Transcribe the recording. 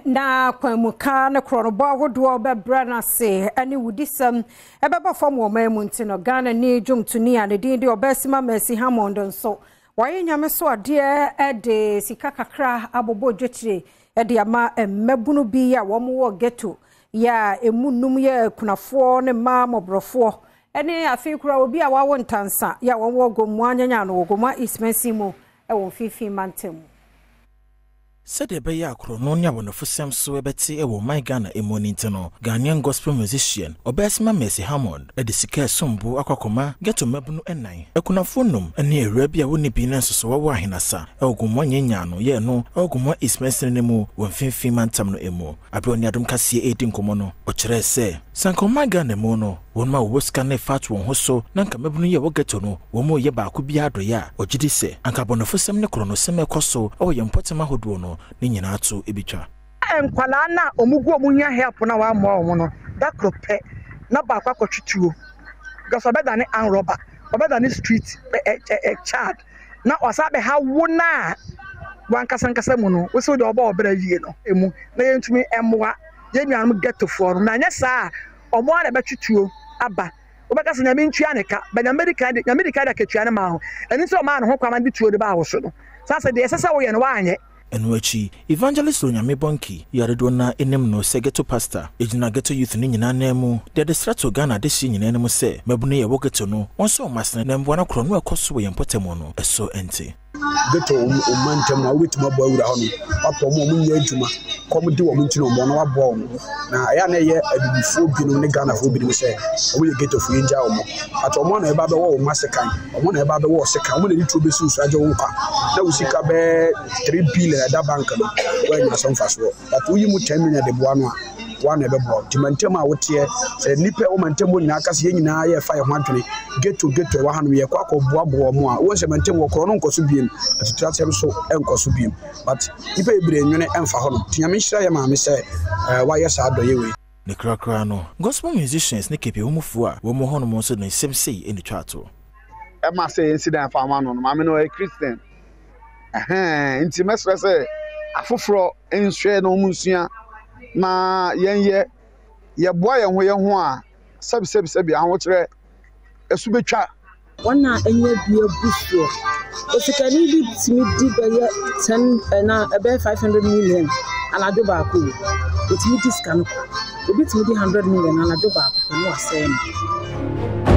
Na kwanmuka ne korɔnobɔ ahodoɔ bɛbrɛ no ase ne wudisɛm ɛbɛba fam wɔ ɔman mu nti no, Ghanani dwomtoni a ne din de Ɔbaasima Mercy Hammond nso, wayɛ nyame so adeɛ de sika kakra abobɔ dwetire de ama mmabunu bi a wɔn wɔ ghetto yɛ a emu nnum yɛ akunafoɔ ne mmaa mmɔborɔfoɔ ne afei koraa obi a wawo ntansa yɛ a wɔn wɔ Gomoa Nyanya no wɔ Gomoa East mansin mu wɔ Mfinfin mantam mu. Sɛdeɛ ɛbɛyɛ a korɔno ne abɔnefosɛm so bɛte wɔ ɔman Ghana mu no nti no, Ghanaian gospel musician Ɔbaasima Mercy Hammond de sika a ɛsom bo akɔ akɔma ghetto mmabunu nnan, akunafoɔ nnum ne awuraa bi a wɔnni bi nanso so wɔwɔ ahenasa wɔ Gomoa Nyanyaa no yɛɛ no wɔ Gomoa East mansini no mu wɔ Mfinfin mantam no mu. Aberɛ a ɔne Adom Kaseɛ redi nkɔmmɔ no, ɔkyerɛɛ sɛ, sɛ anka ɔman Ghana mu no, Wɔn a wɔwɔ sika no refa ato wɔn ho so na anka mmabunu yi a ɛwɔ ghetto no wɔn reyɛ baako biara adɔeɛ a, ɔgye di sɛ anka abɔnefosɛm ne korɔnosɛm a ɛkɔ so wɔ yɛn mpɔtam ahodoɔ no ne nyinaa to bɛtwa. Nkwadaa no a wɔn gu wɔn hia help no a wɔammoa wɔn no, da koro pɛ na baako akɔtwe tuo because ɔbɛdane armed robber, ɔbɛdane street ɛ ɛ ɛ child na wasan abɛha wo no a wankasa ankasa mu no, wo sɛ wode ɔbɔ ɔbra yie no mu na yɛntumi mmoa yɛn nuanom ghettofoɔ no, na anyɛ saa a Ɔmo ara na ɛbɛtwe tuo aba. Wobɛka sɛ Nyame ntua ne ka, but Nyame bɛdi kan de, Nyame di kan de akatua no maa wo. Ɛno nti na ɔmaa ne ho kwan ma no de tuo no baa wo so no. Saa sɛ deɛ ɛsɛ sɛ woyɛ no woanyɛ. Ɛno akyi, Evangelist Onyame Bɔnki yi a dodoɔ no ara nim no sɛ Ghetto Pastor, gyinaa Ghetto Youth no nyinaa nan mu de adesrɛ too Ghana adehyeɛ nyinaa anim sɛ mmabunu yi a ɛwɔ Ghetto no, wɔnsɔ wɔn asene na mmoa no korɔno a ɛkɔ so wɔ yɛn mpɔtam no so nte. Ghetto wɔn mantam a wobɛtumi abɔ awura hɔ no, wapɛ wɔn a wɔnyɛ adwuma, kɔm de wɔn nti na wɔn na waboa wɔn. Na ɛyɛ a na ɛyɛ abibifoɔ binom ne Ghanafoɔ binom sɛ wɔn yɛ ghettofoɔ yɛngyaa wɔn. But wɔn na ɛba abɛwɔ wɔn asekan, wɔn na ɛba abɛwɔ ɔsekan, wɔn na ɛde tuo bɛsi wo so agye wo nkwa. Na wo sika bɛyɛ 3 billion ɛda bank no, woannya so mfasoɔ. But woyi mu 10 million de boa no a, woa na ɛbɛboa wo. Nti mantam a woteɛ, sɛ nnipa a ɛwɔ mantam hɔ nyinaa ka sɛ yɛn nyinaa yɛrefa yɛn ho adwene, ghetto ghetto ɛwɔ hanom, yɛkɔ akɔboaboa wɔn a, wohu sɛ mantam hɔ korɔ no nkɔ so biem, atuturasɛm nso nkɔ so biem. But nnipa bebree nnwene mfa hɔnom. Nti Nyame nhyira yɛn maame sɛ eh, wayɛ saa adɔeɛ wei. Ne korakora no, gospel musicians ne KPO mufoɔ a wɔn wɔ hɔnom nso de nsɛm sei na ɛtwaa toɔ. Ɛma sɛ yɛnsi dan fa ama no no, maame no ɔyɛ Christian. Ɛhɛn, nti mɛsrɛ sɛ afoforɔ nhwɛ na wɔn nsua na yɛnyɛ, yɛboa yɛn ho yɛn ho a, sɛbi sɛbi sɛbi ahokyerɛ ɛso bɛtwa. Wɔn a anya bi abu soɔ. Osikani bi tumi di bɛyɛ ten anaa ɛbɛyɛ 500 million anadwo baako o. Otumi di sika no kwa. Obi tumi di 100 million anadwo baako pɛ na wasɛe no.